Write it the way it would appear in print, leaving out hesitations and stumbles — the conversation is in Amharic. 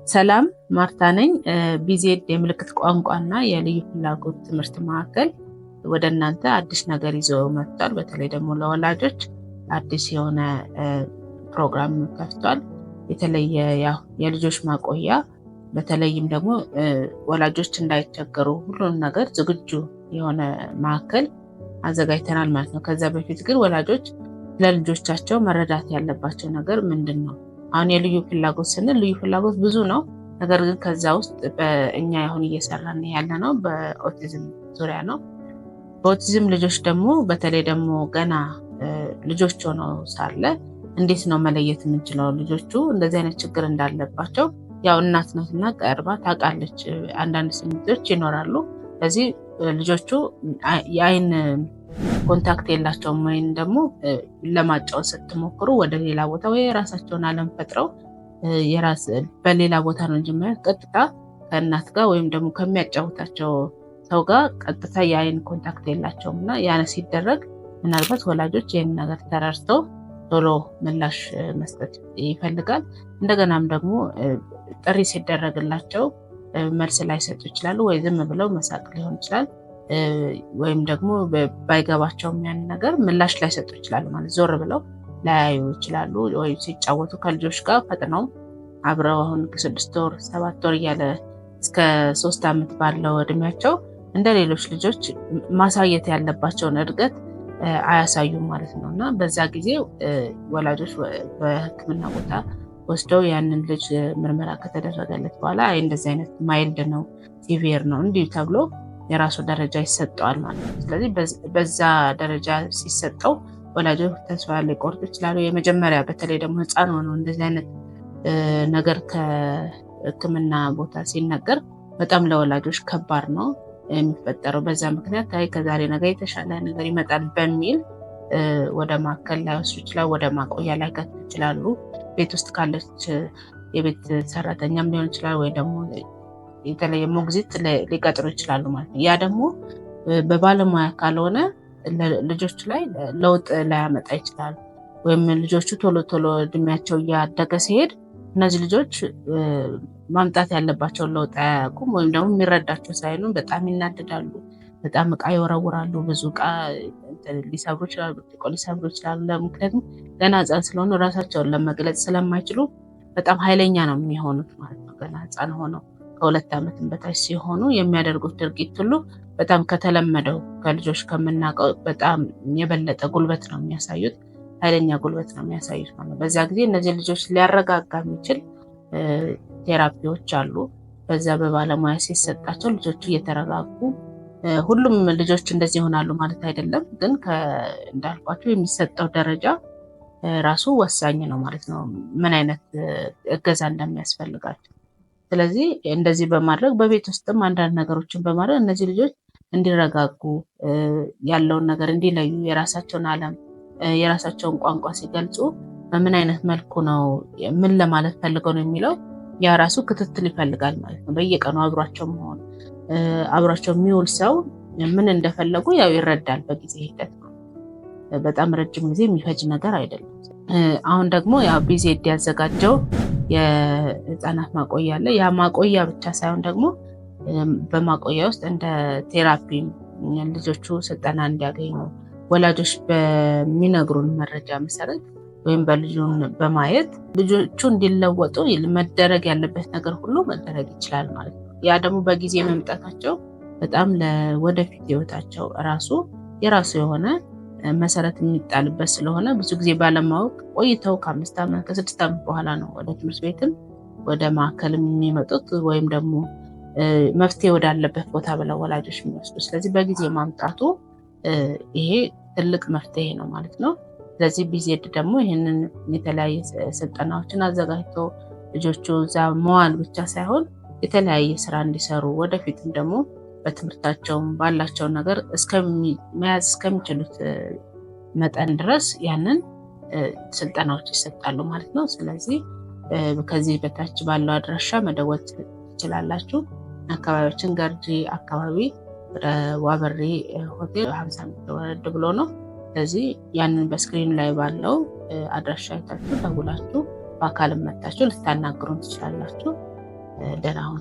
ሰላም፣ ማርታ ነኝ። ቢዜድ የምልክት ቋንቋና የልዩ ፍላጎት ትምህርት ማዕከል ወደ እናንተ አዲስ ነገር ይዞ መጥቷል። በተለይ ደግሞ ለወላጆች አዲስ የሆነ ፕሮግራም ከፍቷል። የተለየ ያው የልጆች ማቆያ፣ በተለይም ደግሞ ወላጆች እንዳይቸገሩ ሁሉንም ነገር ዝግጁ የሆነ ማዕከል አዘጋጅተናል ማለት ነው። ከዛ በፊት ግን ወላጆች ለልጆቻቸው መረዳት ያለባቸው ነገር ምንድን ነው? አሁን የልዩ ፍላጎት ስንል ልዩ ፍላጎት ብዙ ነው። ነገር ግን ከዛ ውስጥ በእኛ አሁን እየሰራን ያለ ነው በኦቲዝም ዙሪያ ነው። በኦቲዝም ልጆች ደግሞ በተለይ ደግሞ ገና ልጆች ሆነው ሳለ እንዴት ነው መለየት የምንችለው ልጆቹ እንደዚህ አይነት ችግር እንዳለባቸው? ያው እናት ናትና ቀርባ ታውቃለች። አንዳንድ ስሜቶች ይኖራሉ። ስለዚህ ልጆቹ የአይን contact የላቸውም፣ ወይም ደግሞ ለማጫወት ስትሞክሩ ወደ ሌላ ቦታ ወይ የራሳቸውን ዓለም ፈጥረው የራስ በሌላ ቦታ ነው እንጂ የማያዩት ቀጥታ ከእናት ጋር ወይም ደግሞ ከሚያጫውታቸው ሰው ጋር ቀጥታ የአይን contact የላቸውም። እና ያን ሲደረግ ምናልባት ወላጆች ይህን ነገር ተረድተው ቶሎ ምላሽ መስጠት ይፈልጋል። እንደገናም ደግሞ ጥሪ ሲደረግላቸው መልስ ላይሰጡ ይችላሉ፣ ወይ ዝም ብለው መሳቅ ሊሆን ይችላል፣ ወይም ደግሞ ባይገባቸውም ያን ነገር ምላሽ ላይሰጡ ይችላሉ። ማለት ዞር ብለው ላያዩ ይችላሉ። ወይ ሲጫወቱ ከልጆች ጋር ፈጥነው አብረው አሁን 6 ወር፣ 7 ወር እያለ እስከ 3 ዓመት ባለው እድሜያቸው እንደ ሌሎች ልጆች ማሳየት ያለባቸውን እድገት አያሳዩም ማለት ነው። እና በዛ ጊዜ ወላጆች በሕክምና ቦታ ወስደው ያንን ልጅ ምርመራ ከተደረገለት በኋላ አይ እንደዚህ አይነት mild ነው፣ severe ነው እንዲሁ ተብሎ የራሱ ደረጃ ይሰጠዋል ማለት ነው። ስለዚህ በዛ ደረጃ ሲሰጠው ወላጆች ተስፋ ሊቆርጡ ይችላሉ። የመጀመሪያ በተለይ ደግሞ ሕፃን ሆነው እንደዚህ አይነት ነገር ከሕክምና ቦታ ሲነገር በጣም ለወላጆች ከባድ ነው የሚፈጠረው። በዛ ምክንያት አይ ከዛሬ ነገ የተሻለ ነገር ይመጣል በሚል ወደ ማዕከል ላይወስዱ ይችላሉ፣ ወደ ማቆያ ላይከቱ ይችላሉ። ቤት ውስጥ ካለች የቤት ሰራተኛም ሊሆን ይችላል፣ ወይ ደግሞ የተለየ ሞግዚት ሊቀጥሩ ይችላሉ ማለት ነው። ያ ደግሞ በባለሙያ ካልሆነ ልጆች ላይ ለውጥ ላያመጣ ይችላል። ወይም ልጆቹ ቶሎ ቶሎ እድሜያቸው እያደገ ሲሄድ እነዚህ ልጆች ማምጣት ያለባቸውን ለውጥ አያውቁም፣ ወይም ደግሞ የሚረዳቸው ሳይሆኑ በጣም ይናደዳሉ፣ በጣም እቃ ይወረውራሉ፣ ብዙ እቃ ሊሰብሩ ይችላሉ፣ ብርጭቆ ሊሰብሩ ይችላሉ። ምክንያቱም ገና ሕፃን ስለሆኑ ራሳቸውን ለመግለጽ ስለማይችሉ በጣም ኃይለኛ ነው የሚሆኑት ማለት ነው። ገና ሕፃን ሆነው ከ2 ዓመትም በታች ሲሆኑ የሚያደርጉት ድርጊት ሁሉ በጣም ከተለመደው ከልጆች ከምናውቀው በጣም የበለጠ ጉልበት ነው የሚያሳዩት። ኃይለኛ ጉልበት ነው የሚያሳዩት ማለት ነው። በዛ ጊዜ እነዚህ ልጆች ሊያረጋጋ የሚችል therapy ዎች አሉ። በዛ በባለሙያ ሲሰጣቸው ልጆቹ እየተረጋጉ፣ ሁሉም ልጆች እንደዚህ ይሆናሉ ማለት አይደለም፣ ግን እንዳልኳቸው የሚሰጠው ደረጃ ራሱ ወሳኝ ነው ማለት ነው፣ ምን አይነት እገዛ እንደሚያስፈልጋቸው። ስለዚህ እንደዚህ በማድረግ በቤት ውስጥም አንዳንድ ነገሮችን በማድረግ እነዚህ ልጆች እንዲረጋጉ፣ ያለውን ነገር እንዲለዩ፣ የራሳቸውን ዓለም የራሳቸውን ቋንቋ ሲገልጹ በምን አይነት መልኩ ነው፣ ምን ለማለት ፈልገው ነው የሚለው ያ ራሱ ክትትል ይፈልጋል ማለት ነው። በየቀኑ አብሯቸው መሆን፣ አብሯቸው የሚውል ሰው ምን እንደፈለጉ ያው ይረዳል በጊዜ ሂደት ነው። በጣም ረጅም ጊዜ የሚፈጅ ነገር አይደለም። አሁን ደግሞ ያው ቢዜድ ያዘጋጀው የህፃናት ማቆያ አለ። ያ ማቆያ ብቻ ሳይሆን ደግሞ በማቆያ ውስጥ እንደ therapy ልጆቹ ስልጠና እንዲያገኙ ወላጆች በሚነግሩን መረጃ መሰረት ወይም በልጁን በማየት ልጆቹ እንዲለወጡ መደረግ ያለበት ነገር ሁሉ መደረግ ይችላል ማለት ነው። ያ ደግሞ በጊዜ መምጣታቸው በጣም ለወደፊት ህይወታቸው ራሱ የራሱ የሆነ መሰረት የሚጣልበት ስለሆነ ብዙ ጊዜ ባለማወቅ ቆይተው ከ5 ዓመት፣ ከ6 ዓመት በኋላ ነው ወደ ትምህርት ቤትም ወደ ማዕከልም የሚመጡት ወይም ደግሞ መፍትሄ ወዳለበት ቦታ ብለው ወላጆች የሚወስዱ። ስለዚህ በጊዜ ማምጣቱ ይሄ ትልቅ መፍትሄ ነው ማለት ነው። ስለዚህ ቢዜድ ደግሞ ይህንን የተለያየ ስልጠናዎችን አዘጋጅቶ ልጆቹ እዛ መዋል ብቻ ሳይሆን የተለያየ ስራ እንዲሰሩ፣ ወደፊትም ደግሞ በትምህርታቸውም ባላቸው ነገር መያዝ እስከሚችሉት መጠን ድረስ ያንን ስልጠናዎች ይሰጣሉ ማለት ነው። ስለዚህ ከዚህ በታች ባለው አድራሻ መደወል ትችላላችሁ። አካባቢያችን ገርጂ አካባቢ ወደ ዋበሪ ሆቴል 50 ሜትር ወረድ ብሎ ነው። ስለዚህ ያንን በ screen ላይ ባለው አድራሻ አይታችሁ ደውላችሁ በአካልም መታችሁ ልታናግሩን ትችላላችሁ። ደህና ሁኑ።